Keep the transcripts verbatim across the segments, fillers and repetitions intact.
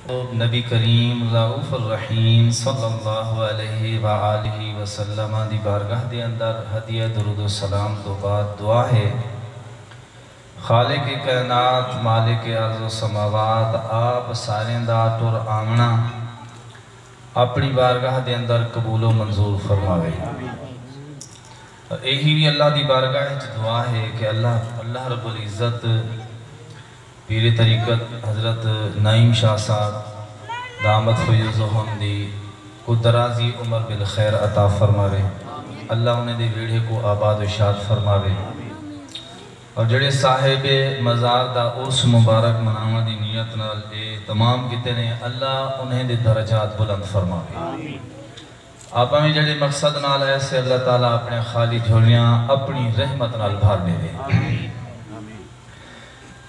نبی کریم رؤف الرحیم صلی اللہ علیہ وآلہ وسلم دی بارگاہ دے اندر ہدیہ درود و سلام تو بعد دعا ہے، خالق کائنات، مالک ارض و سماوات، آپ ساریں دا ٹر آوݨا اپݨی بارگاہ دے اندر قبول و منظور فرماوے۔ ایہی وی اللہ دی بارگاہ وچ دعا ہے کہ اللہ، اللہ رب العزت پیر طریقت حضرت نعیم شاہ صاحب دامت فیوضہم دی کو درازی عمر بالخیر عطا فرماوے۔ اللہ انہیں دے ویڑھے کو آباد و شاد فرماوے۔ اور جڑے صاحب مزار دا عرس مبارک مناوݨ دی نیت نال اے تمام کیتے نے، اللہ انہیں دے درجات بلند فرماوے۔ آپاں وی جڑے مقصد نال آئے سے، اللہ تعالیٰ اپݨے خالی جھولیاں اپݨی رحمت نال بھر ݙیوے۔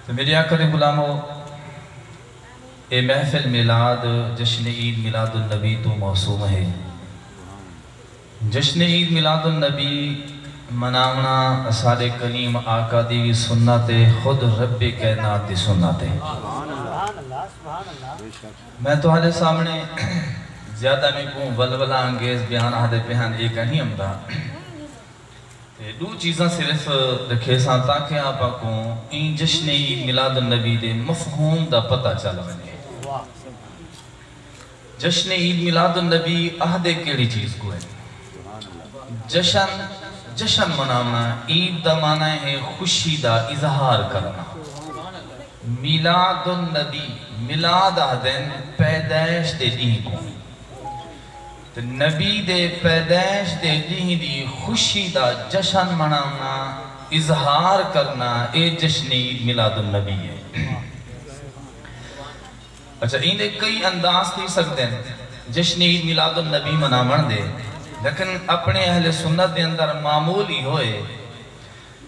تے میرے آقا دے غلامو، اے محفل میلاد جشن عید میلاد النبی توں موسوم ہے۔ جشن عید میلاد النبی مناوݨا اساݙے کریم آقا دی وی سنت ہے، خود رب کائنات دی سنت ہے۔ میں تہاݙے سامݨے زیادہ میکوں ولولہ انگیز بیان آہدے پئے ہن، اے کہیں امدا۔ تے ݙو چیزاں صرف رکھیساں تاکہ آپاں کوں ایں جشن عید میلاد النبی دے مفہوم دا پتہ چل ونڄے۔ جشن عید میلاد النبی آہدے کیڑھی چیز کوں ہے؟ جشن، جشن مناوݨا، عید دا معنی ہے خوشی دا اظہار کرݨا۔ میلاد النبی، میلاد آہدن پیدائش دے ݙینہہ کوں۔ تے نبی دے پیدائش دے ݙینہہ دی خوشی دا جشن مناوݨا، اظہار کرݨا، اے جشن عید میلاد النبی ہے۔ اچھا، ایندے کئی انداز تھی سڳدن جشن عید میلاد النبی مناوݨ دے، لیکن اپݨے اہل سنت دے اندر معمول ایہو ہے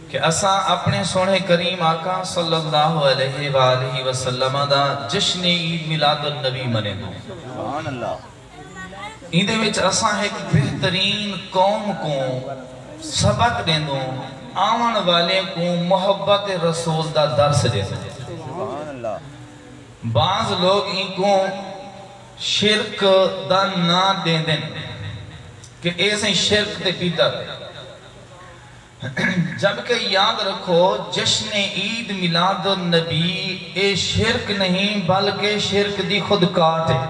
کہ اساں اپݨے سوہݨے کریم آقا صلی اللہ علیہ وآلہ وسلم دا جشن عید میلاد النبی منیندوں۔ سبحان اللہ۔ ایندے وچ اساں ہک بہترین قوم کوں سبق ݙیندوں، آوݨ والیں کوں محبت رسول دا درس ݙیندوں۔ سبحان اللہ۔ بعض لوگ اینکوں شرک دا ناں ݙیندن کہ اے سئیں شرک تے بدعت ہے۔ جبکہ یاد رکھو، جشن عید میلاد النبی اے شرک نہیں بلکہ شرک دی خود کاٹ ہے۔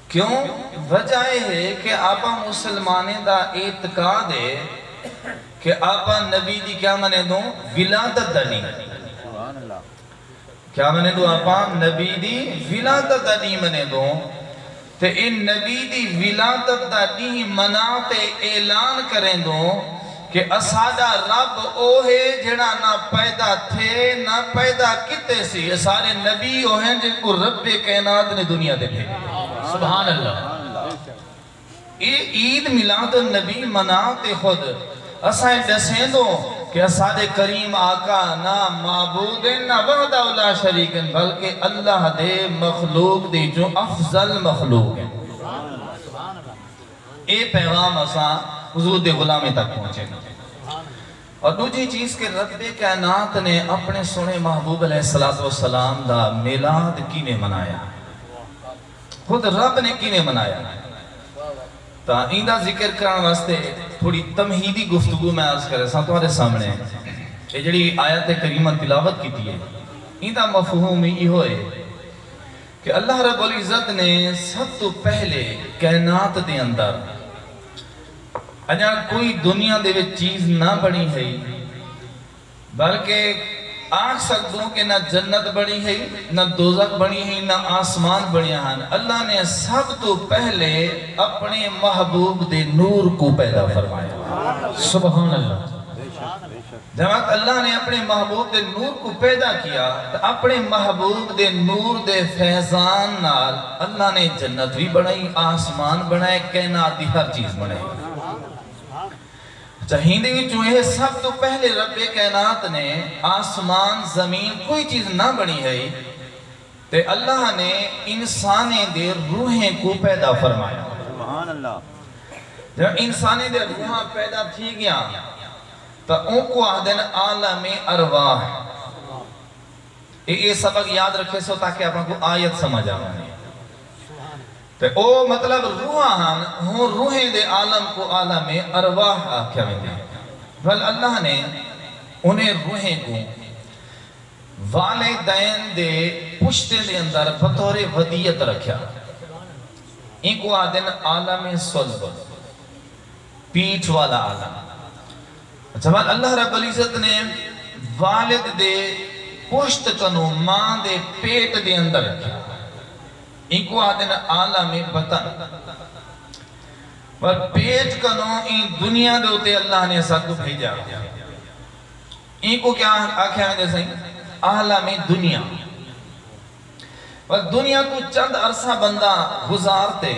کیوں؟ وجہ اے ہے کہ آپاں مسلمانیں دا اعتقاد ہے کہ آپاں نبی دی کیا منیندوں؟ ولادت دا ݙینہہ۔ کیا منیندوں؟ آپاں نبی دی ولادت دا ݙینہہ منیندوں، تے اے نبی دی ولادت دا ݙینہہ منا تے اعلان کریندوں کہ اساݙا رب او ہے جیڑھا نہ پیدا تھئے نہ پیدا کیتے سی۔ اے سارے نبی او ہن جن کوں رب کائنات نے دنیا تے بھیجے۔ سبحان اللہ۔ اے عید میلاد النبی منا تے خود اساں ݙسیندوں کہ اساݙے کریم آقا نہ معبود ہن، نہ وحدہ لا شریک ہن، بلکہ اللہ دے مخلوق دے وچوں افضل مخلوق ہن۔ اے پیغام اساں حضور دے غلامیں تک پہنچیندوں۔ اور ݙوجھی چیز کہ رب کائنات نے اپݨے سوہݨے محبوب علیہ الصلوۃ والسلام دا میلاد کیویں منایا، خود رب نے کیویں منایا۔ تاں ایندا ذکر کرݨ واسطے تھوڑی تمہیدی گفتگو میں عرض کریساں تہاݙے سامݨے۔ اے جڑی آیت کریمہ تلاوت کیتی ہے، ایندا مفہوم ایہو ہے کہ اللہ رب العزت نے سب توں پہلے کائنات دے اندر، اڄاں کوئی دنیا دے وچ چیز نہ بݨی ہئی، بلکہ آکھ سڳدوں کہ نہ جنت بݨی ہئی، نہ دوزخ بݨی ہئی، نہ آسمان بݨیا ہن۔ اللہ نے سب توں پہلے اپݨے محبوب دے نور کوں پیدا فرمایا۔ سبحان اللہ۔ جب اللہ نے اپݨے محبوب دے نور کوں پیدا کیا، تو اپݨے محبوب دے نور دے فیضان نال اللہ نے جنت وی بݨائی، آسمان بݨائے، کائنات دی ہر چیز بݨائی۔ اچھا، ایندے وچوں اے سب توں پہلے رب کائنات نے آسمان، زمین، کوئی چیز نہ بݨی ہئی، تے اللہ نے انسانیں دے روحیں کوں پیدا فرمایا۔ سبحان اللہ۔ جب انسانیں دے روحاں پیدا تھی ڳیاں، تاں اونکوں آہدن عالم ارواح۔ اے اے سبق یاد رکھیسو تاکہ اپاں کوں آیت سمجھ آ ونجے۔ تے او مطلب روحاں ہن، ہن روحیں دے عالم کوں عالم ارواح آکھیا ویندے۔ ول اللہ نے انہیں روحیں کوں والدین دے پشتیں دے اندر بطور ودیعت رکھیا۔ اینکوں آہدن عالم صلب، پیٹھ والا عالم۔ اچھا، ول اللہ رب العزت نے والد دے پشت کنوں ماں دے پیٹ دے اندر رکھیا۔ اینکوں آہدن عالم بطن۔ ول پیٹ کنوں ایں دنیا دے اتے اللہ نے اساکوں بھیجا۔ اینکوں کیا آکھیا ویندے سئیں؟ عالم دنیا۔ پر دنیا توں چند عرصہ بندہ گزار تے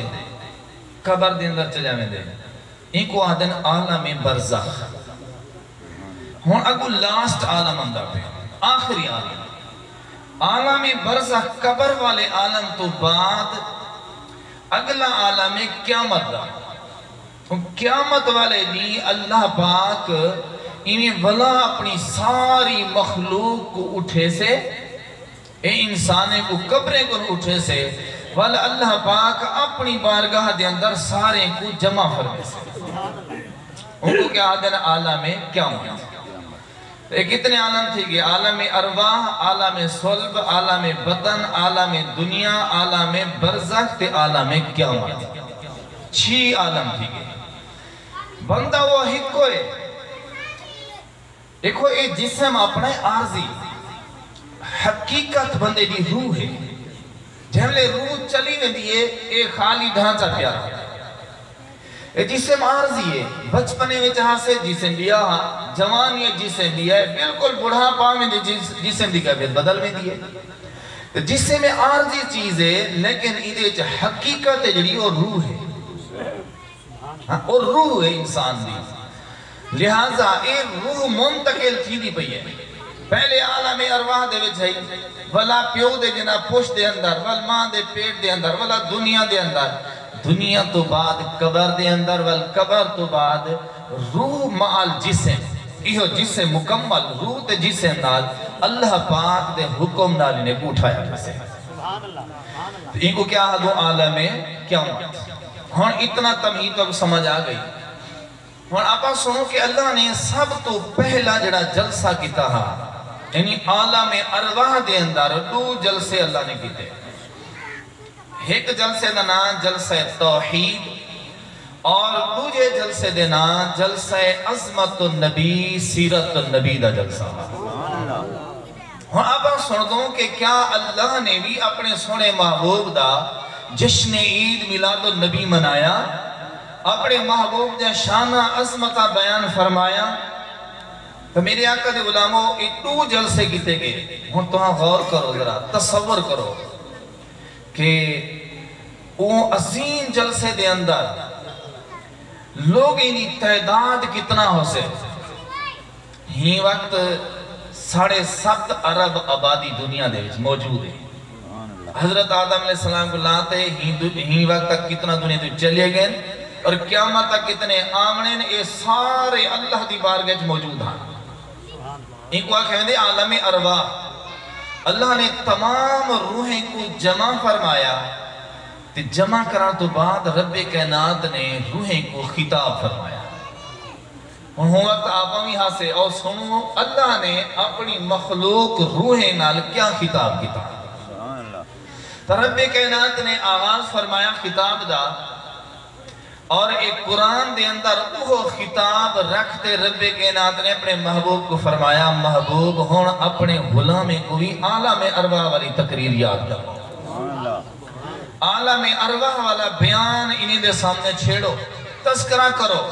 قبر دے اندر چلیا ویندے۔ اینکوں آہدن عالم برزخ۔ ہن اڳوں لاسٹ عالم آندا پئے، آخری عالم۔ عالم برزخ، قبر والے عالم توں بعد اڳلا عالم قیامت دا۔ قیامت والے ݙینہہ اللہ پاک ایویں ولا اپݨی ساری مخلوق کوں اٹھیسے، اے انسانیں کوں قبریں کنوں اٹھیسے، ول اللہ پاک اپݨی بارگاہ دے اندر ساریں کوں جمع فرمیسے۔ اونکوں کیا آہدن؟ عالم قیامت۔ تے اے کتنے عالم تھی ڳئے؟ عالم ارواح، عالم صلب، عالم بطن، عالم دنیا، عالم برزخ تے عالم قیامت۔ چھی عالم تھی ڳئے۔ بندہ او ہکو ہے۔ ݙیکھو، اے جسم اپݨا عارضی، حقیقت بندے دی روح ہے۔ جیویں روح چلی ویندی ہے، اے خالی ڈھانچہ پیا رہندا ہے۔ اے جسم عارضی ہے، بچپنے وچ ہاسے جسم ٻیا ہا، جوانی وچ جسم ٻیا ہے، بالکل بڑھاپا آویندے جس-، جسم دی کیفیت بدل ویندی ہے۔ تے جسم عارضی چیز ہے، لیکن ایندے وچ حقیقت ہے جیڑھی، او روح ہے۔ ہاں، او روح ہے انسان دی۔ لہذا اے روح منتقل تھیندی پئی ہے۔ پہلے عالم ارواح دے وچ ہئی، ولا پیو دے جناح پشت دے اندر، ول ماں دے پیٹ دے اندر، ولا دنیا دے اندر، دنیا توں بعد قبر دے اندر، ول قبر توں بعد روح مال جسم، ایہو جسم مکمل روح تے جسم نال اللہ پاک دے حکم نال انہیں کوں اٹھایا ویسے۔ تے اینکوں کیا آہدوں؟ عالم قیامت۔ ہݨ اتنا تمہید تہاکوں سمجھ آ ڳئی۔ ہݨ آپاں سݨو کہ اللہ نے سب توں پہلا جڑا جلسہ کیتا ہا، یعنی عالم ارواح دے اندر ݙو جلسے اللہ نے کیتے۔ ہک جلسے دا ناں جلسہ توحید اور ݙوجھے جلسے دے ناں جلسہ عظمت النبی، سیرت النبی دا جلسہ ہا۔ ہݨ آپاں سݨدوں کہ کیا اللہ نے وی اپݨے سوہݨے محبوب دا جشن عید میلاد النبی منایا؟ اپݨے محبوب دیاں شاناں عظمتاں بیان فرمایا؟ تاں میݙے آقا دے غلامو، اے ݙو جلسے کیتے ڳئے۔ ہݨ تہاں غور کرو، ذرا تصور کرو کہ اوں عظیم جلسے دے اندر لوگیں دی تعداد کتنا ہوسے؟ ہیں وقت ساڑھے ست ارب آبادی دنیا دے وچ موجود ہے۔ حضرت آدم علیہ السلام کوں لا تے ہیں دو-، ہیں وقت تک کتنا دنیا توں چلے ڳئے اور قیامت تک کتنے آوݨے نے، اے سارے اللہ دی بارگاہ وچ موجود ہن۔ اینکوں آکھیا ویندے عالم ارواح۔ اللہ نے تمام روحیں کوں جمع فرمایا تے جمع کرݨ توں بعد رب کائنات نے روحیں کوں خطاب فرمایا۔ ہݨ ہوں وقت آپاں وی ہاسے، او سݨو، اللہ نے اپݨی مخلوق روحیں نال کیا خطاب کیتا؟ سبحان اللہ۔ تاں رب کائنات نے آغاز فرمایا خطاب دا، اور اے قرآن دے اندر اوہو خطاب رکھ تے رب کائنات نے اپݨے محبوب کوں فرمایا، محبوب، ہݨ اپݨے غلامیں کوں وی عالم ارواح والی تقریر یاد کرو۔ سبحان اللہ۔ عالم ارواح والا بیان انہیں دے سامنے چھیڑو، تذکرہ کرو،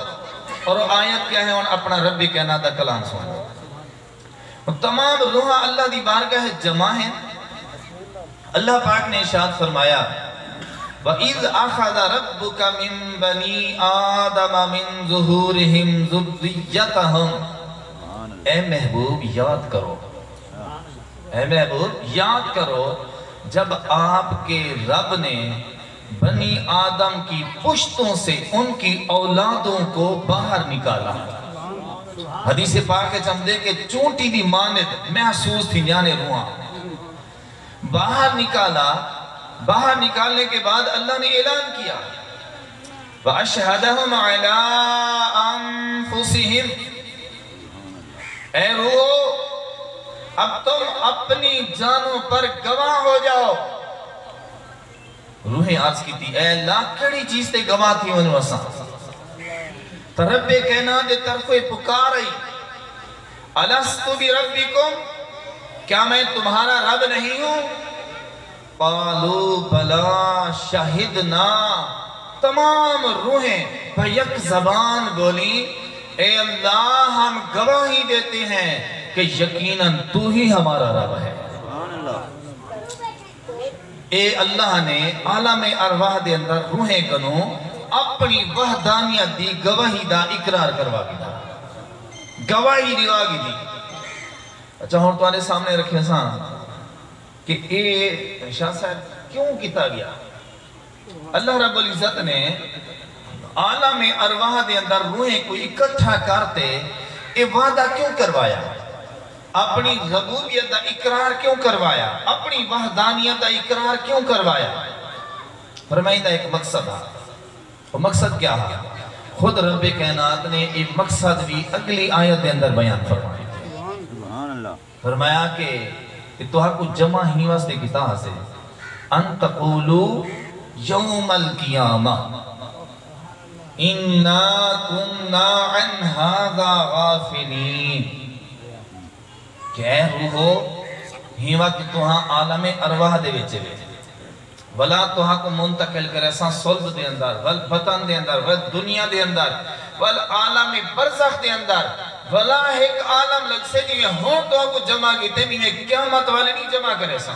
اور او آیت کیا ہے؟ ہݨ اپݨا رب کائنات دا کلام سݨو۔ تمام روحاں اللہ دی بارگاہ جمع ہیں۔ اللہ پاک نے ارشاد فرمایا، وَإِذْ أَخَذَ رَبُّكَ مِنْ بَنِي آدَمَ مِنْ ظُهُورِهِمْ ذُرِّيَّتَهُمْ۔ اے محبوب، یاد کرو، اے محبوب، یاد کرو، جب آپ کے رب نے بنی آدم کی پشتوں سے ان کی اولادوں کو باہر نکالا۔ حدیث پاک وچ آندے کہ چونٹی دی مانند محسوس تھیندیاں نے روحاں۔ باہر نکالا۔ باہر نکالنے کے بعد اللہ نے اعلان کیا، وَأَشْهَدَهُمْ عَلَىٰ أَنفُسِهِمْ، اے روحو، اب تم اپنی جانوں پر گواہ ہو جاؤ۔ روحیں عرض کیتی، اے اللہ، کیڑھی چیز تے گواہ تھی ونجوں اساں؟ تاں رب کائنات دے طرفوں پکار آئی، الست بربکم، کیا میں تمہارا رب نہیں ہوں؟ قالوا بلی شہدنا، تمام روحیں بیک زبان بولی، اے اللہ، ہم گواہی دیتے ہیں کہ یقیناً تو ہی ہمارا رب ہے۔ اے اللہ نے عالم ارواح دے اندر روحیں کنوں اپنی وحدانیت دی گواہی دا اقرار کروا گھدا، گواہی ݙیوا گھدی۔ اچھا، ہݨ تہاݙے سامنے رکھیساں کہ اے شاہ صاحب کیوں کیتا ڳیا۔ اللہ رب العزت نے عالم ارواح دے اندر روحیں کوں اکٹھا کر تے اے وعدہ کیوں کروایا؟ اپݨی ربوبیت دا اقرار کیوں کروایا؟ اپݨی وحدانیت دا اقرار کیوں کروایا؟ فرمائیندہ ایک مقصد ہا۔ وہ مقصد کیا ہا؟ خود رب کائنات نے یہ مقصد بھی اگلی آیت دے اندر بیان فرمایا۔ سبحان اللہ۔ فرمایا کہ، کہ تہاکوں جمع ہی واسطے کیتا ہاسے، ان تقولوا یوم القیامہ انا کنا عن ھذا غافلین۔ کہ اے روحو، ہی وقت تہاں عالم ارواح دے وچ وے، ولا تہاکوں منتقل کریساں صلب دے اندر، ول بطن دے اندر، ول دنیا دے اندر، ول عالم برزخ دے اندر، ولا ہک عالم لڳسے جیویں ہݨ تہاکوں جمع کیتے، ایویں قیامت والے نہیں جمع کریساں۔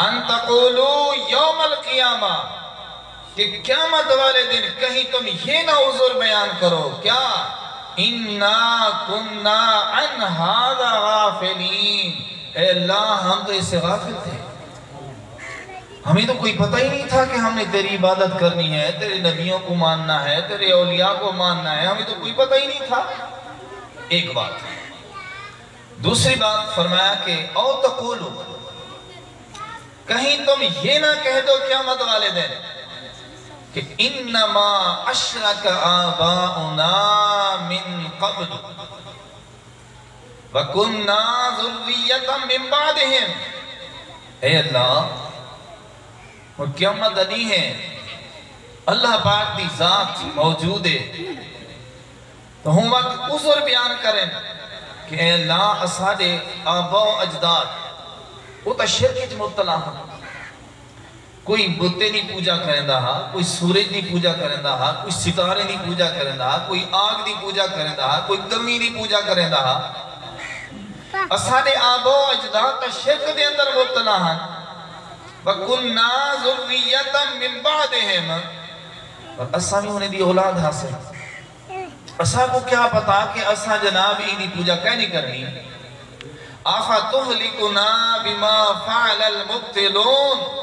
ان تقولوا یوم القیامہ، کہ قیامت والے دن کہیں تم یہ نہ عذر بیان کرو، کیا؟ انا کنا عن ھذا غافلین، اے اللہ، ہم تو اس سے غافل تھے، ہمیں تو کوئی پتہ ہی نہیں تھا کہ ہم نے تیری عبادت کرنی ہے، تیرے نبیوں کو ماننا ہے، تیرے اولیاء کو ماننا ہے، ہمیں تو کوئی پتہ ہی نہیں تھا۔ ایک بات۔ دوسری بات فرمایا کہ او تقولوا، کہیں تم یہ نہ کہہ دو قیامت والے دن کہ انما اشرک آباؤنا من قبل وکنا ذریة من بعدہم۔ اے اللہ، ہݨ قیامت دا ݙینہہ ہے، اللہ پاک دی ذات موجود ہے، تاں ہوں وقت عذر بیان کرن کہ اے اللہ، اساݙے آبا و اجداد او تاں شرک وچ مبتلا ہن۔ کوئی بتے دی پوجا کریندا ہا، کوئی سورج دی پوجا کریندا ہا، کوئی ستارے دی پوجا کریندا ہا، کوئی آگ دی پوجا کریندا ہا، کوئی کمی دی پوجا کریندا ہا۔ اساݙے آبا و اجداد تاں شرک دے اندر مبتلا ہن۔ وَكُنَّا ذُرِّيَّةً مِّن بَعْدِهِمْ، اور اساں وی انہیں دی اولاد ہاسے۔ اساں کوں کیا پتا کہ اساں جناب ایندی پوجا کائنی کرنی۔ أَفَتُهْلِكُنَا بِمَا فَعَلَ الْمُبْطِلُونَ،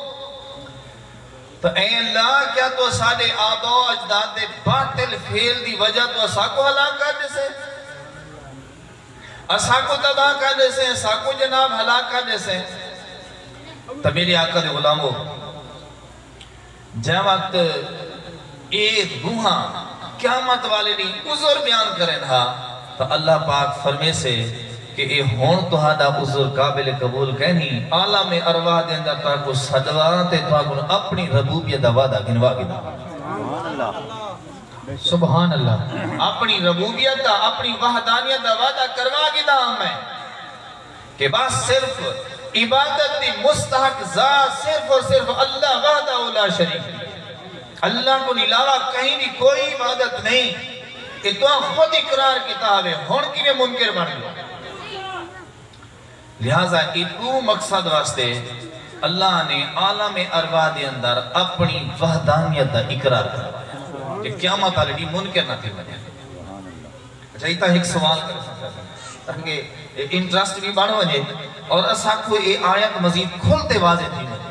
تو اے اللہ، کیا تو اساݙے آبا و اجداد دے باطل فعل دی وجہ تو اساں کوں ہلاک کر ݙیسیں؟ اساکوں تباہ کر ݙیسیں، ساکوں جناب ہلاک کر ݙیسیں۔ تاں میݙے آقا دے غلامو، جیں وقت اے روحاں قیامت والے ݙینہہ عذر بیان کرن ہا، تاں اللہ پاک فرمیسے کہ اے ہݨ تہاݙا عذر قابل قبول کائنی۔ عالم ارواح دے اندر تہاکوں سݙوا تے تہاکوں اپݨی ربوبیت دا وعدہ گھنوا گھدا۔ سبحان اللہ۔ اپݨی ربوبیت دا، اپݨی وحدانیت دا وعدہ کروا گھدا میں کہ بس صرف عبادت دی مستحق ذات صرف اور صرف اللہ وحدہ لا شریک ہے۔ اللہ کوں علاوہ کہیں دی کوئی عبادت نہیں۔ اے تہاں خود اقرار کیتا ہوئے، ہݨ کیویں منکر بݨ ڳئے؟ لہذا اے ݙو مقصد واسطے اللہ نے عالم ارواح دے اندر اپݨی وحدانیت دا اقرار کروایا کہ قیامت والے ݙینہہ منکر نہ تھی ونڄے۔ اچھا، اتھاں ہک سوال کر سڳدے تاکہ اے انٹرسٹ وی بݨ ونڄے اور اساکوں اے آیت مزید کھل تے واضح تھی ونڄے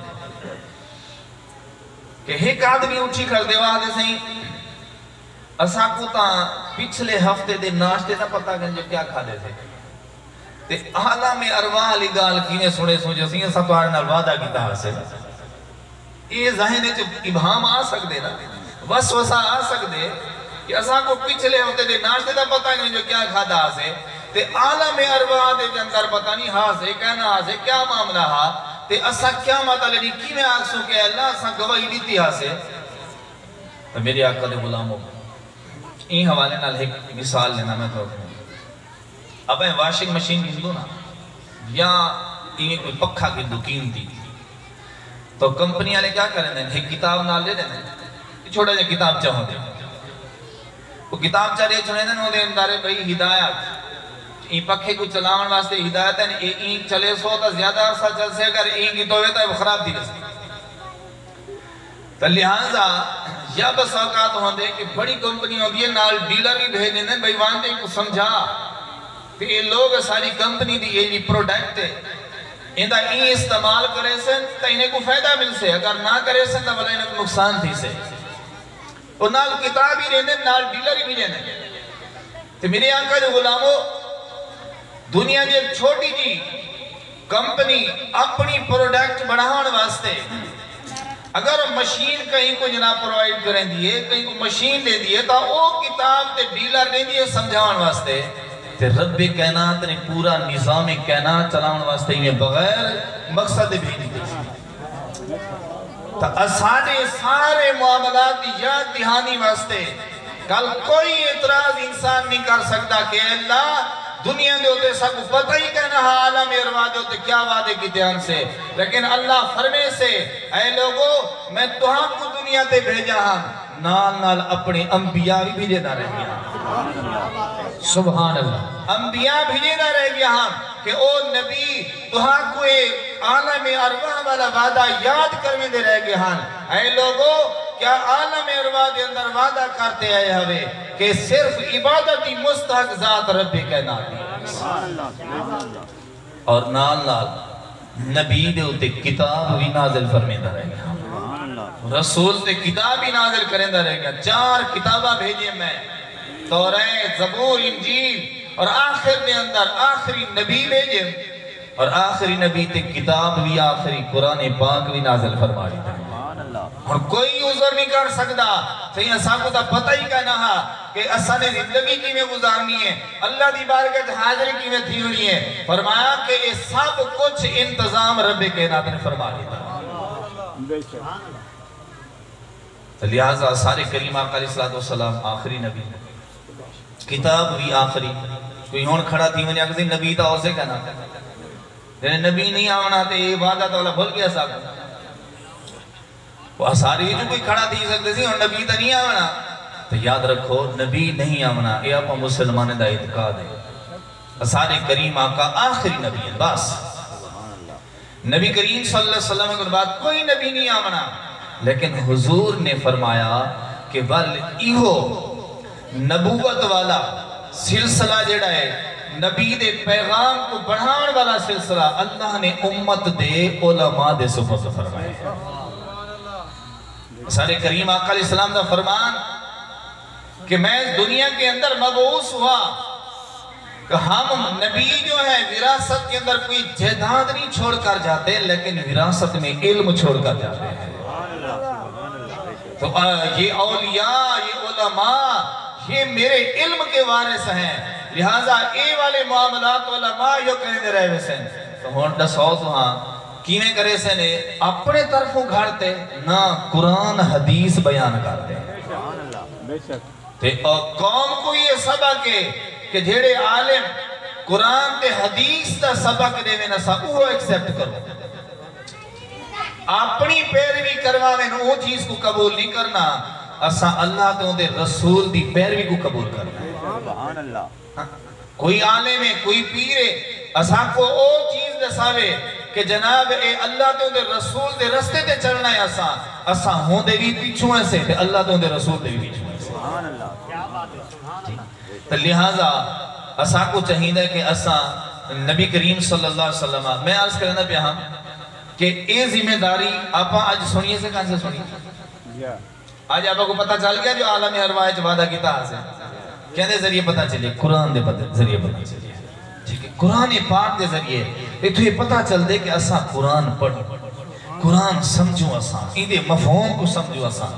کہ ہک آدمی اٹھی کھڑدے، او آہدے، سئیں، اساکوں تاں پچھلے ہفتے دے ناشتے دا پتہ کائنی جو کیا کھادے سے۔ تے عالم ارواح آلی ڳالھ کیویں سݨیسوں جو سئیں اساں تہاݙے نال وعدہ کیتا ہاسے؟ اے ذہن اچ ابہام آ سڳدے نا، وسوسہ آ سڳدے کہ اساں کوں پچھلے ہفتے دے ناشتے دا پتہ ہی نہیں جو کیا کھادا ہاسے، تے عالم ارواح دے اندر پتہ نہیں ہاسے کیا نہ ہاسے، کیا معاملہ ہا، تے اساں قیامت آلے ݙینہہ کیویں آکھسوں کہ اے اللہ اساں گواہی ݙتی ہاسے؟ تے میرے آقا دے غلامو، ایں حوالے نال ہک مثال ݙیناں میں تہاکوں۔ اپاں واشنگ مشین گھندوں نا، یا ایویں کوئی پکھا گھندوں قیمتی، تو کمپنی والے کیا کریندے ہن؟ ہک کتاب نال ݙے ݙیندے ہن، چھوٹا جہا کتابچہ ہوندے۔ او کتابچہ ݙے چھوڑیندے ہن، اوندے اندر بھئی ہدایت، ایں پکھے کوں چلاوݨ واسطے ہدایت ہن، اے ایں چلیسو تاں زیادہ عرصہ چلسے، اگر ایں کیتو وے تاں خراب تھی ویسی۔ تاں لہذا یا بسا اوقات ہوندے کہ بڑی کمپنی ہوندی ہے، نال ڈیلر وی بھیج ݙیندے ہن، بھئی ونڄ تے اینکوں سمجھا تے اے لوگ اساݙی کمپنی دی اے جیڑھی پروڈکٹ ہے، ایندا ایں استعمال کریسن تاں انہیں کوں فائدہ ملسے، اگر نہ کریسن تاں ولا انہیں کوں نقصان تھیسے۔ او نال کتاب وی ݙیندے ہن، نال ڈیلر وی ݙیندے ہن۔ تے میرے آقا دے غلامو، دنیا دی ہک چھوٹی جی کمپنی اپݨی پروڈکٹ بݨاوݨ واسطے اگر مشین کہیں کوں جناب پرووائیڈ کریندی ہے، کہیں کوں مشین ݙیندی ہے، تاں او کتاب تے ڈیلر ݙیندی ہے سمجھاوݨ واسطے۔ تے رب کائنات نے پورا نظام کائنات چلاوݨ واسطے ایویں بغیر مقصد دے بھیج ݙتی سی۔ تاں اساݙے سارے معاملات دی یاد دہانی واسطے کل کوئی اعتراض انسان نہیں کر سڳدا کہ اے اللہ، دنیا دے اتے ساکوں پتہ ہی کائنا ہا عالم ارواح دے اتے کیا وعدے کیتے ہن سے، لیکن اللہ فرمیسے، اے لوگو، میں تہاکوں دنیا تے بھیجا ہاں، نال نال اپݨے انبیاء وی بھیجیندا رہ ڳیا ہاں۔ سبحان اللہ۔ انبیاء بھیجیندا رہ ڳیا ہاں کہ او نبی تہاکوں اے عالم ارواح والا وعدہ یاد کرویندے رہ ڳئے ہن۔ اے لوگو، کیا عالم ارواح دے اندر وعدہ کر تے آئے ہوے کہ صرف عبادت دی مستحق ذات رب کائنات دی؟ اور نال نال نبی دے اتے کتاب وی نازل فرمیندا رہ ڳیا، رسول تے کتاب وی نازل کریندا رہ ڳیا۔ چار کتاباں بھیجے میں، توریت، زبور، انجیل، اور آخر دے اندر آخری نبی بھیجے، اور آخری نبی تے کتاب وی، آخری قرآن پاک وی نازل فرما ݙتا۔ ہݨ کوئی عذر نہیں کر سڳدا، سئیں اساکوں تاں پتہ ہی کائنا ہا کہ اساں نے زندگی کیویں گزارنی ہے، اللہ دی بارگاہ اچ حاضری کیویں تھیوݨی ہے۔ فرمایا کہ اے سب کجھ انتظام رب کائنات نے فرما ݙتا۔ تاں لہذا سارے کریم آقا علیہ الصلوۃ والسلام آخری نبی، کتاب وی آخری۔ کوئی ہݨ کھڑا تھی ونڄے آکھسی نبی تاں ہوسے کائنا، جݙیں نبی نہیں آوݨا تے اے وعدہ تاں اللہ بھل ڳیا ساکوں۔ او سارے وچوں کوئی کھڑا تھی سڳدے سی، ہݨ نبی تاں نہیں آوݨا۔ تے یاد رکھو، نبی نہیں آوݨا، اے آپاں مسلمانیں دا اعتقاد ہے۔ اساݙے کریم آقا آخری نبی ہن، بس۔ نبی کریم صلی اللہ علیہ وسلم کوں بعد کوئی نبی نہیں آوݨا، لیکن حضور نے فرمایا کہ ول ایہو نبوت والا سلسلہ جیڑھا ہے، نبی دے پیغام کوں بڑھاوݨ والا سلسلہ، اللہ نے امت دے علماء دے سپرد فرمایا ہے۔ اساݙے کریم آقا علیہ السلام دا فرمان کہ میں اس دنیا کے اندر مبعوث ہوا، کہ ہم نبی جو ہیں وراثت کے اندر کوئی جائیداد نہیں چھوڑ کر جاتے، لیکن وراثت میں علم چھوڑ کر جاتے ہیں۔ تو، آ، یہ اولیاء، یہ علماء، یہ میرے علم کے وارث ہیں، لہذا اے والے معاملات علماء جو کریندے رہ ویسن۔ تو ہݨ ݙسو تہاں کیویں کریسن؟ اے اپݨے طرفوں گھڑ تے نہ، قرآن حدیث بیان کر تے۔ تے او قوم کوں اے سبق ہے کہ جیڑھے عالم قرآن تے حدیث دا سبق ݙیون، اساں اوہو ایکسپٹ کروں۔ اپݨی پیروی کرواون، او چیز کوں قبول نہیں کرنا۔ اساں اللہ تے اوندے رسول دی پیروی کوں قبول کرنا ہے۔ سبحان اللہ۔ کوئی عالم ہے، کوئی پیر ہے، اساکوں او چیز ݙساوے کہ جناب، اے اللہ تے اوندے رسول دے رستے تے چلݨا ہے اساں، اساں ہوندے وی پچھوں ہیسے تے اللہ تے اوندے رسول دے وی پچھوں ہیسے۔ سبحان اللہ۔ تے لہذا اساکوں چاہیدا ہے کہ اساں نبی کریم صلی اللہ علیہ وسلم، میں عرض کریندا پیا ہاں کہ اے ذمہ داری آپاں اڄ سݨیے سے کہاں سے سݨی؟ اڄ آپاں کوں پتہ چل ڳیا جو عالم ارواح اچ وعدہ کیتا ہاسے۔ کیندے ذریعے پتہ چلے؟ قرآن دے پتہ، ذریعے پتہ چلے۔ کہ قرآن پاک دے ذریعے اتھوں یہ پتہ چلدے کہ اساں قرآن پڑھوں، قرآن سمجھوں، اساں ایندے مفہوم کوں سمجھوں۔ اساں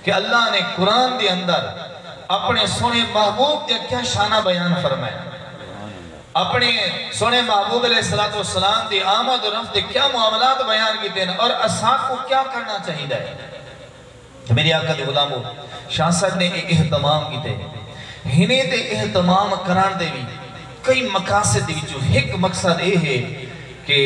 کہ اللہ نے قرآن دے اندر اپنے سونے محبوب دے کیا شانہ بیان فرمائے، اپنے سونے محبوب علیہ الصلوۃ والسلام دی آمد و رفت دے کیا معاملات بیان کیتے ہیں اور اساں کو کیا کرنا چاہیے۔ تے میرے آقا دے غلامو، شاہ صاحب نے اے اہتمام کیتے۔ ہنے تے اہتمام کرݨ دے وی کئی مقاصد دے وچوں ہک مقصد اے ہے کہ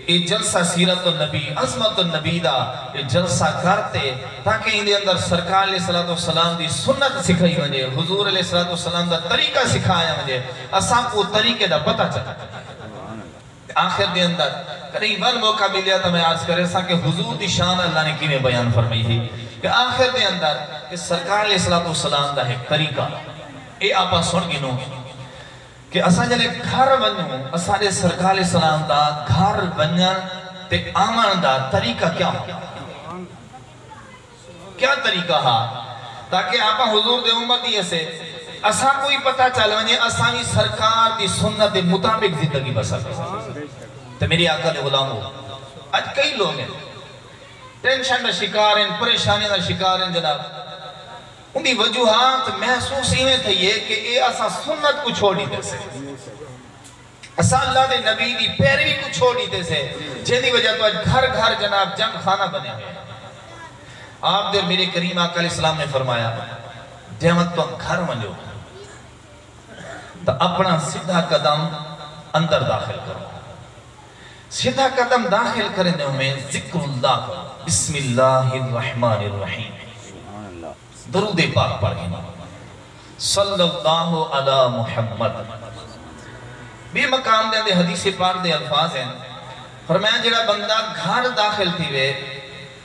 اے جلسہ سیرت النبی، عظمت النبی دا اے جلسہ کر تے، تاکہ ایندے اندر سرکار علیہ الصلوۃ والسلام دی سنت سکھائی ونڄے، حضور علیہ الصلوۃ والسلام دا طریقہ سکھایا ونڄے، اساں کو طریقے دا پتہ چلے۔ آخر دے اندر کݙیں ول موقع ملیا تاں میں عرض کریساں کہ حضور دی شان اللہ نے کیویں بیان فرمائی ہے کہ آخر دے اندر کہ سرکار علیہ الصلوۃ والسلام دا ہک طریقہ اے آپاں سݨ گھنوں کہ اساں جلے گھر ونڄوں، اساݙے سرکار علیہ السلام دا گھر ونڄݨ تے آوݨ دا طریقہ کیا ہوندا؟ کیا طریقہ ہا تاکہ آپاں حضور دے امتی ہسے، اساں کوں وی پتہ چل ونڄے، اساں وی سرکار دی سنت دے مطابق زندگی بسر کروں۔ تے میرے آقا دے غلامو، اڄ کئی لوگ ہیں، ٹینشن دا شکار ہیں، پریشانی دا شکار ہیں جناب۔ ان دی وجوہات محسوس ایویں تھئی ہے کہ اے اساں سنت کوں چھوڑ ݙتے سے۔ اساں اللہ دے نبی دی پیروی کوں چھوڑ ݙتے سے، جیندی وجہ توں اڄ گھر گھر جناب جنگ خانہ بݨے ہوئے ہیں۔ آپ دے میرے کریم آقا علیہ السلام نے فرمایا، جے وقت تم گھر ونڄو تاں اپݨا سدھا قدم اندر داخل کرو۔ سدھا قدم داخل کریندے ہوئے ذکر اللہ کرو، بسم اللہ الرحمن الرحیم۔ درود پاک پڑھ گھنو، صلی اللہ علی محمد۔ ٻئے مقام دے اندر حدیث پاک دے الفاظ ہیں، فرمایا جڑا بندہ گھر داخل تھیوے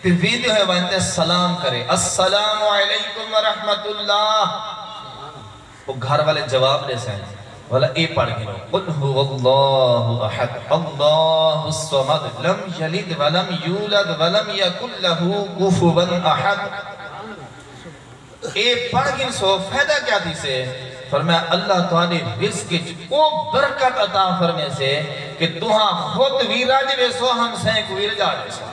تے ویندے ہوئے ونڄ تے سلام کرے، السلام علیکم ورحمۃ اللہ، او گھر والے جواب ݙیسن۔ ولا اے پڑھ گھنو، قل هو اللہ احد، اللہ الصمد، لم یلد ولم یولد ولم یکن لہ کفوا احد۔ اے پڑھ گھنسو، فائدہ کیا تھیسے؟ فرمایا، اللہ تہاݙے رزق اچ او برکت عطا فرمیسے کہ تہاں خود وی رڄ ویسو، ہمسائیں کوں وی رڄا ݙیسو۔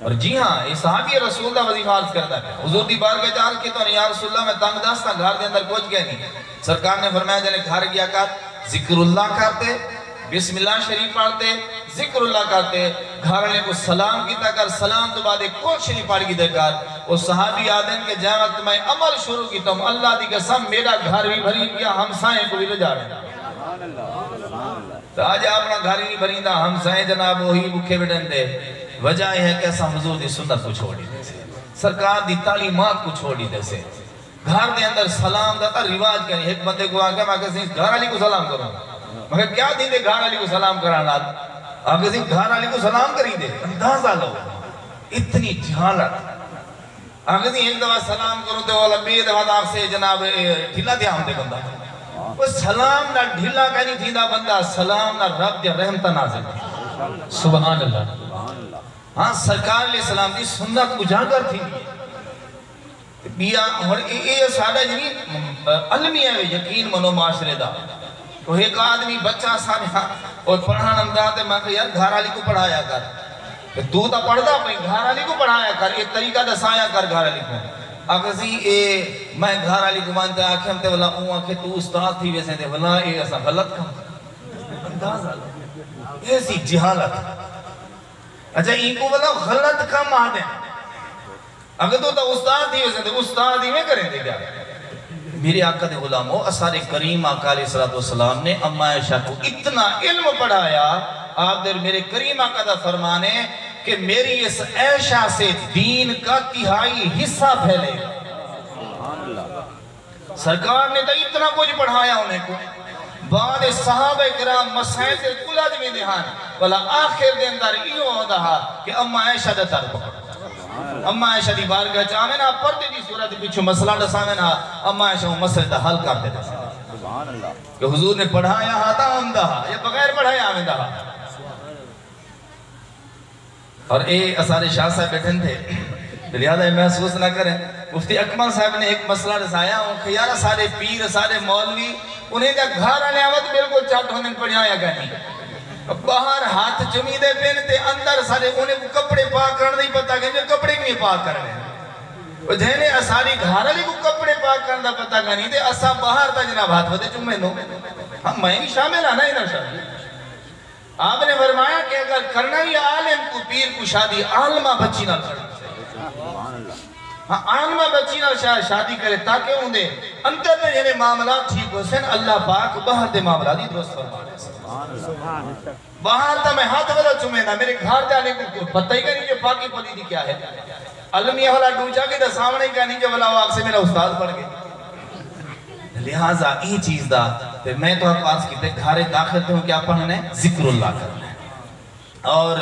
اور جی ہاں، اے صحابی رسول دا وظیفہ عرض کردا پیا۔ حضور دی بارگاہ اچ عرض کیتا، یا رسول اللہ، میں تنگ دست ہاں، گھر دے اندر کجھ کائنی۔ سرکار نے فرمایا، جلے گھر ڳیا کر، ذکر اللہ کر تے، بسم اللہ شریف پڑھ تے، ذکر اللہ کر تے، گھر والے کوں سلام کیتا کر، سلام توں بعد ایک قل شریف پڑھ گھدے کر۔ او صحابی آہدن کہ جیں وقت میں عمل شروع کیتم، اللہ دی قسم میݙا گھر وی بھری ڳیا، ہمسائیں کوں وی رڄا ݙتا۔ تے اڄ اپݨا گھر ہی نہیں بھریندا، ہمسائیں جناب اوہی بکھے ویٹھن دے۔ وجہ اے ہے کہ اساں حضور دی سنت کوں چھوڑ ݙتے سے، سرکار دی تعلیمات کوں چھوڑ ݙتے سے۔ گھر دے اندر سلام دا تاں رواج کائنی۔ ہک بندے کوں آکھیا، میں آکھیا، سئیں، گھر والی کوں سلام کرو۔ میں آکھیا، کیا تھیندے گھر والی کوں سلام کرݨ نال؟ آکھیا، سئیں، گھر والی کوں سلام کریندے؟ اندازہ لو، اتنی جہالت۔ آکھیا، سئیں، ہک دفعہ سلام کروں تے او ٻئی دفعہ تاں آکھسے، جناب، اے ڈھلا تھیا ہوندے بندہ۔ او سلام نال ڈھلا کائنی تھیندا بندہ، سلام نال رب دیاں رحمتاں نازل تھیندین۔ سبحان اللہ۔ ہاں، سرکار علیہ السلام دی سنت اجاگر تھیندی ہے۔ تے ٻیا ہݨ اے، اے ساݙا جیویں المیہ ہے، یقین منو معاشرے دا۔ او ہک آدمی بچہ ساݙا، او پڑھݨ آندا تے میں آکھیا، یار، گھر والی کوں پڑھایا کر۔ تے توں تاں پڑھدا پئیں، گھر والی کوں پڑھایا کر، اے طریقہ ݙسایا کر گھر والی کوں۔ آکھسی، اے میں گھر والی کوں ونڄ تے آکھیم تے ولا اوں آکھے، توں استاد تھی ویسیں تے ولا اے اساں غلط کم۔ اندازہ لو۔ اے سی جہالت۔ اچھا، اینکوں ولا غلط کم آہدن۔ اگر توں تاں استاد تھی ویسیں تے استاد ایویں کریندے کیا؟ میرے آقا دے غلامو، اساݙے کریم آقا علیہ الصلوۃ والسلام نے اماں عائشہ کوں اتنا علم پڑھایا، آپ دے میرے کریم آقا دا فرمان ہے کہ میری اس عائشہ سے دین کا تہائی حصہ پھیلے گا۔ سرکار نے تاں اتنا کجھ پڑھایا انہیں کوں۔ بعد صحابہ کرام مسائل تے الجھ ویندے ہن، بھلا آخر دے اندر ایہو ہوندا ہا کہ اماں عائشہ دا در پکڑو۔ اماں عائشہ دی بارگاہ چ آویں ہا، پردے دی صورت پچھوں مسئلہ ݙساویں ہا، اماں عائشہ اوں مسئلے دا حل کر ݙیندے سن۔ سبحان اللہ۔ کہ حضور نے پڑھایا ہا تاں آندا ہا یا بغیر پڑھائے آ ویندا ہا۔ اور اے اساݙے شاہ صاحب ٻیٹھن تھے۔ لہذا یہ محسوس نہ کریں۔ مفتی اکمل صاحب نے ایک مسئلہ رسایا، اوں کہ یار سارے پیر، سارے مولوی، انہیں دا گھر آنے آوت بالکل چٹ ہوندن، پڑھیا ہویا کہیں۔ باہر ہاتھ چمی دے پن تے اندر سارے انہیں کو کپڑے پاک کرن دا ہی پتہ کہ جو کپڑے کیویں پاک کرنے۔ او جینے اساری گھر والی کو کپڑے پاک کرن دا پتہ کہیں تے اساں باہر دا جناب ہاتھ ودے چمے نو۔ ہم میں بھی شامل ہاں نا انہاں شامل۔ آپ نے فرمایا کہ اگر کرنا ہی عالم کو پیر کو شادی عالمہ بچی نال کرنا چاہیے۔ ہاں، عالمہ بچی نال شاید شادی کرے تاکہ اون دے اندر دے جڑے معاملات ٹھیک ہو سن، اللہ پاک باہر دے معاملات دی درست فرما دے سن۔ باہر دا میں ہاتھ ودا چومے نہ، میرے گھر دے آنے کو پتہ ہی نہیں کہ پاکی پلی دی کیا ہے۔ المیہ والا ڈوجا کے دساونے کا نہیں کہ والا وہ آپ سے میرا استاد بن گئے۔ لہذا ایں چیز دا تے میں تو آپ عرض کیتے گھر داخل تے ہوں کیا پڑھنا ہے؟ ذکر اللہ کرنا ہے۔ اور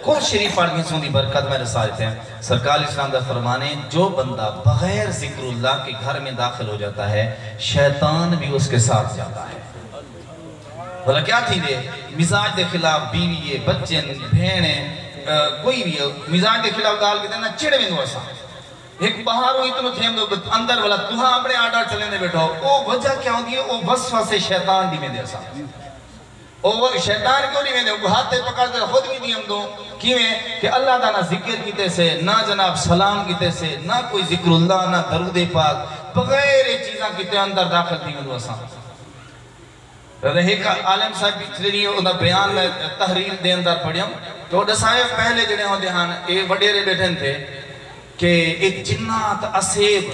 قرآن شریف پڑھ کے سوں دی برکت میں رسالتے ہیں۔ سرکار اسلام دا فرمانے، جو بندہ بغیر ذکر اللہ کے گھر میں داخل ہو جاتا ہے، شیطان بھی اس کے ساتھ جاتا ہے۔ بھلا کیا تھی دے؟ مزاج دے خلاف بیوی ہے، بچے ہیں، بھین ہے، آ، کوئی بھی ہے، مزاج دے خلاف گال کے دینا چڑ ویندو اساں۔ ایک باہر ہوئی تو تھیم دو، اندر والا تہاں اپنے آرڈر چلے دے بیٹھو۔ او وجہ کیا ہوندی ہے؟ او وسوسے شیطان دی ویندے اساں۔ او وہ شیطان کیوں نہیں ویندے؟ او ہاتھ تے پکڑ تے خود بھی دیم دوں۔ کیویں کہ اللہ دا نہ ذکر کیتے سے، نہ جناب سلام کیتے سے، نہ کوئی ذکر اللہ، نہ درود پاک، بغیر اے چیزاں کیتے اندر داخل تھی ویندو اساں۔ تے ہک عالم صاحب پچھلے ݙینہہ اوندا بیان میں تحریر دے اندر پڑھیاں، تو ݙسایا پہلے جڑے ہوندے ہن، اے وݙیرے ٻیٹھن تھے کہ اے جنات اسیب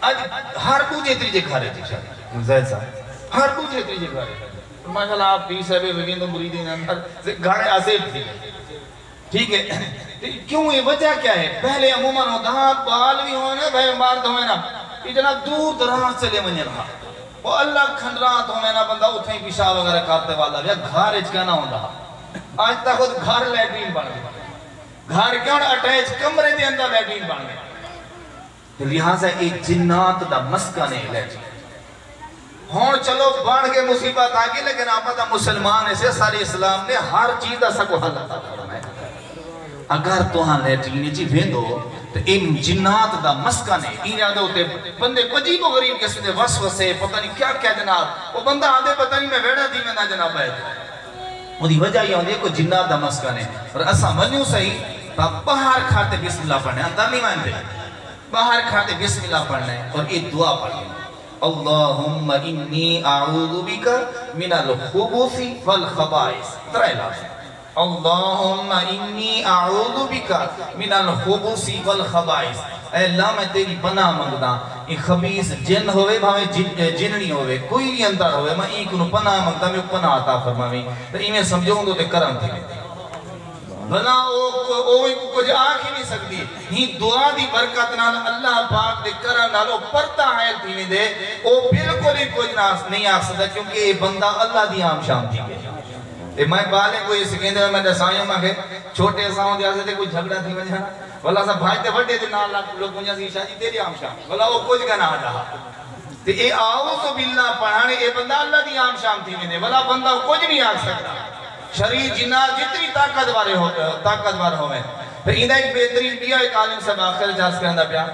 اڄ ہر ݙوجھے تریجھے گھر اچ شاید، زید صاحب، ہر ݙوجھے تریجھے گھر اچ۔ ماشاءاللہ آپ پیر صاحب ویندو مریدین اندر گھر اسیب تھی ڳئے۔ ٹھیک ہے، تے کیوں، یہ وجہ کیا ہے؟ پہلے عموماً ہوندا ہا، ٻال وی ہوئے نا، بھائی مرد ہوئے نا، یہ جناب دور دراز چلے ونڄن ہا۔ او اللہ کھنڈرات ہوئے نا، بندہ اتھے ہی پیشاب وغیرہ کرتے والا ویا، گھر اچ کہنا ہوندا ہا۔ اڄ تاں خود گھر لیٹرین بݨ ڳئے۔ گھر کیوں اٹیچ کمرے دے اندر لیٹرین بݨ ڳئے۔ تے لہذا اے جنات دا مسکن ہے لیٹرین۔ ہݨ چلو بݨ کے مصیبت آ ڳئی، لیکن آپاں تاں مسلمان ہیں، سارے اسلام نے ہر چیز دا ساکوں حل عطا فرمایا۔ اگر تہاں لیٹرین اچ ویندو تے اے جنات دا مسکن ہے، ایں دے اتے بندے کو عجیب و غریب قسم دے وسوسے، پتہ نہیں کیا کیا جناب، او بندہ آندے پتہ نہیں میں ویڑھا تھی ویندا جناب ہے۔ اودی وجہ یہ ہوندی ہے کوئی جنات دا مسکن ہے۔ اور اساں ونڄوں صحیح تاں باہر کھاتے بسم اللہ پڑھنے، اندر نہیں ویندے۔ باہر کھاتے بسم اللہ پڑھنا ہے اور یہ دعا پڑھنی ہے، اللہم انی اعوذ بک من الخبث والخبائث، ترائے لفظ، اللہم انی اعوذ بک من الخبث والخبائث، اے اللہ میں تیری پناہ منگدا، اے خبیث جن ہوئے بھاویں جن، جنڑی ہوئے، کوئی بھی اندر ہوئے، میں ایں کنوں پناہ منگدا، میکوں پناہ عطا فرماویں۔ تے ایویں سمجھو ہوندو تے کرم تھی ویندے۔ بھلا او کو-، او وی کجھ آکھ ہی نہیں سکدی۔ ہی دعا دی برکت نال، اللہ پاک دے کرم نال او پردہ حائل تھی ویندے۔ او بالکل ہی کجھ نہ آکھ-، نہیں آکھ سکدا، کیونکہ اے بندہ اللہ دی آم شام تھی ڳئے۔ تے میں بالغ کوئی سکھیندے میں ݙسایاں، میں کہ چھوٹے اساں ہوندے ہاسے تے کوئی جھڳڑا تھی ونڄے نا، ولا اساں بھڄ تے وݙے دے نال لڳ لڳ ونڄاں سی، شاہ جی تیݙی آم شام، ولا او کجھ کہنا آ رہا۔ تے اے اعوذ باللہ پڑھݨ، اے بندہ اللہ دی آم شام تھی ویندے، ولا بندہ کجھ نہیں آکھ سکدا۔ شریر جنات جتنی طاقتور ہو، طاقتور ہووے۔ تے ایندا ہک بہترین ٻیا ہک عالم صاحب آخر اچ عرض کریندا پیا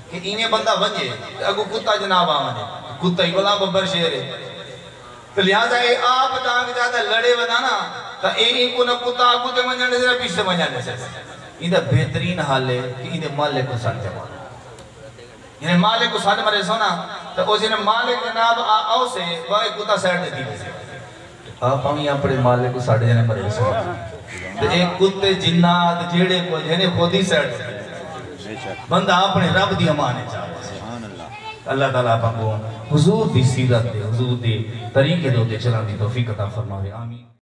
کہ ایویں بندہ ونڄے تے اڳوں کتا جناب آ ونڄے، کتا ہی ولا ببر شیر ہے۔ تے لہذا اے آپ ݙانگ جادا لڑے ودا نا، تاں اے اینکوں نہ کتا اڳوں تے ونڄݨ ݙیسے نہ پچھتے ونڄݨ ݙیسے۔ ایندا بہترین حل ہے کہ ایندے مالک کوں سݙ تے مارو۔ جنہیں مالک کوں سݙ مریسو نا، تے او جنہیں مالک جناب آ آؤسے، وہ ایک کتا سائیڈ تے تھی ویسے۔ آپ ہم یہاں پڑے مالک کوں سݙ جنہیں مریسو نا۔ تے ایک کتے جنات جیڑے کو جنہیں خود ہی سائیڈ تے تھی ویسے۔ بندہ اپݨے رب دی امان اچ آوے۔ اللہ تعالیٰ آپ کو حضور دی سیرت دے، حضور دے طریقے دے اتے چلݨ دی توفیق عطا فرماوے۔ آمین۔